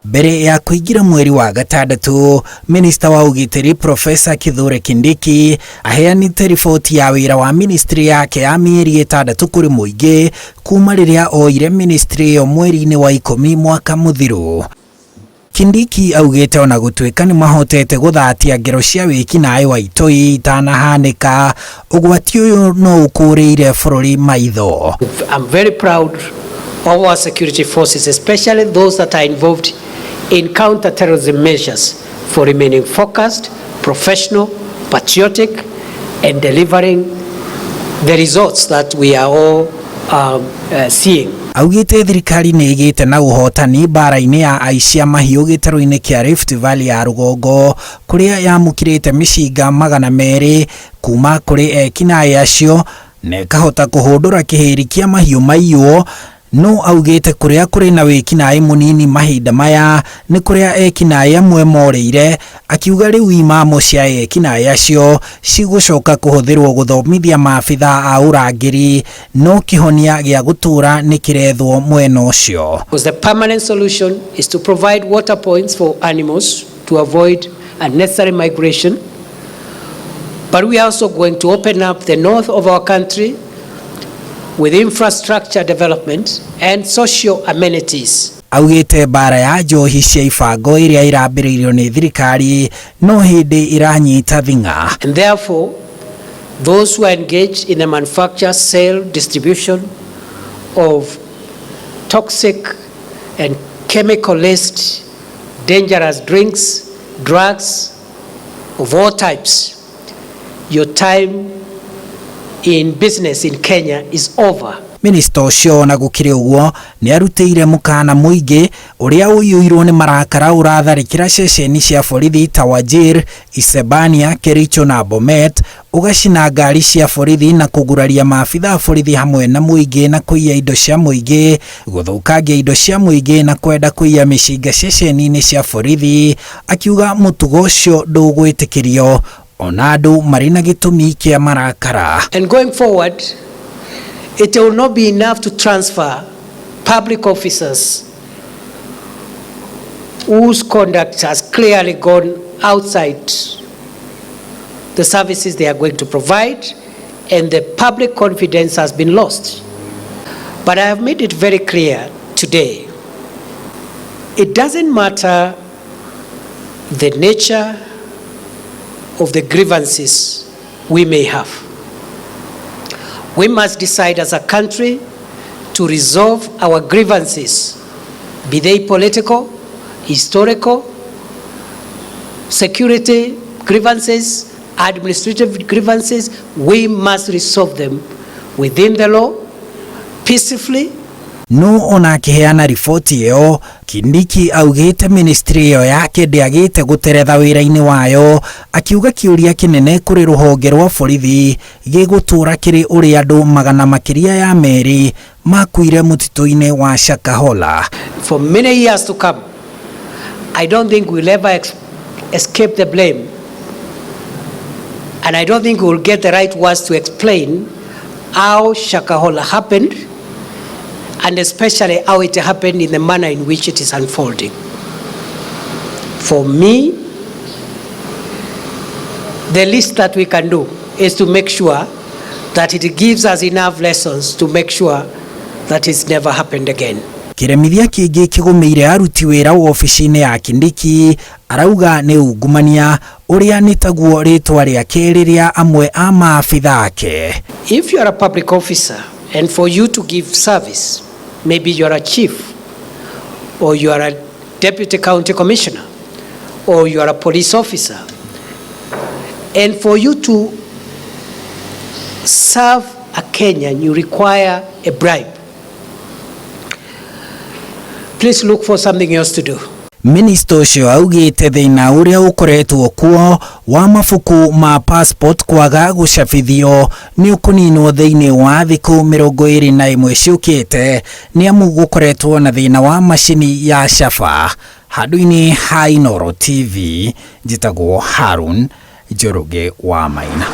Mbere ya kũingĩra mweri wa gatandatũ, minista wa ũgitĩri Profesa Kithure Kindiki aheanĩte riboti ya wĩra wa ministry yake ya mĩeri 6 kũrĩ mũingĩ kuma rĩrĩa oire ministry ĩyo mweri-inĩ wa 10 mwaka mũthiru. Kindiki augĩte ona gũtuĩka nĩ mahotete gũthatia ngero cia wĩkinaĩ wa itoi itanahanĩka, ũgwati ũyũ no ũkũrĩire bũrũri maitho. I'm very proud of our security forces, especially those that are involved in counter-terrorism measures, for remaining focused, professional, patriotic, and delivering the results that we are all seeing. Augĩte thirikari nĩ ĩgĩte na ũhotani mbara-inĩ ya aici a mahiũ gĩtarũ-inĩ kĩa Rift Valley ya rũgongo, kũrĩa yamũkĩrĩte mĩcinga 200 kuma kũrĩ ekinaĩ acio na ĩkahota kũhũndũra kĩhĩri kĩa mahiũ maiywo. No augĩte kũrĩa kũrĩ na wĩkinaĩ mũnini mahinda maya nĩ kũrĩa ekinaĩ amwe morĩire, akiuga rĩu imamo cia ekinaĩ acio cigũcoka kũhũthĩrwo gũthomithia maabitha a ũrangĩri, no kĩhonia gĩa gũtũra nĩ kĩrethwo mwena ũcio. Because the permanent solution is to provide water points for animals to avoid unnecessary migration. But we are also going to open up the north of our country with infrastructure development and social amenities. Augĩte mbara ya njohi cia ibango ĩrĩa ĩrambĩrĩirio nĩ thirikari no hĩndĩ ĩranyita thing'a. And therefore, those who are engaged in the manufacture, sale, distribution of toxic and chemical-laced dangerous drinks, drugs of all types, your time in business in Kenya is over. Minista ũcio ona gũkĩrĩ ũguo nĩ arutĩire mũkana mũingĩ ũrĩa ũiyũirwo nĩ marakara ũratharĩkĩra ceceni cia borithi ta Wajir, Isebania, Kericho na Bomet, ũgacina ngari cia borithi na kũguraria maabitha a borithi hamwe na mũingĩ na kũiya indo cia mũingĩ, gũthũkangia indo cia mũingĩ na kwenda kũiya mĩcinga ceceni-inĩ cia borithi, akiuga mũtugo ũcio ndũgwĩtĩkĩrio ona andũ marĩ na gĩtũmi kĩa marakara. And going forward, it will not be enough to transfer public officers whose conduct has clearly gone outside the services they are going to provide, and the public confidence has been lost. But I have made it very clear today, it doesn't matter the nature of the grievances we may have. We must decide as a country to resolve our grievances, be they political, historical, security grievances, administrative grievances. We must resolve them within the law, peacefully. No ona akĩheana riboti ĩyo, Kindiki augĩte ministry ĩyo yake ndĩagĩte gũteretha wĩra-inĩ wayo, akiuga kĩũria kĩnene kũrĩ rũhonge rwa borithi gĩgũtũra kĩrĩ ũrĩa andũ magana makĩria ya 2 makuire mũtitũ-inĩ wa Shakahola. For many years to come, I don't think we'll ever escape the blame, and I don't think we'll get the right words to explain how Shakahola happened, and especially how it happened in the manner in which it is unfolding. For me, the least that we can do is to make sure that it gives us enough lessons to make sure that it's never happened again. Kĩremithia kĩngĩ kĩgũmĩire aruti wĩra wobici-inĩ ya Kindiki arauga nĩ ungumania ũrĩa nĩ taguo rĩtwa rĩake rĩrĩa amwe a maabitha ake. If you are a public officer and for you to give service, maybe you are a chief or you are a deputy county commissioner or you are a police officer, and for you to serve a Kenyan, you require a bribe. Please look for something else to do. Minista ũcio augĩte thĩna ũrĩa ũkoretwo kuo wa mabuku ma passport kwaga gũcabithio nĩ ũkũninwo thĩinĩ wa thikũ 21 ciũkĩte, nĩ amu gũkoretwo na thĩna wa macini ya caba. Handũ-inĩ ha Inooro TV, njĩtagwo Harun Njoroge wa Maina.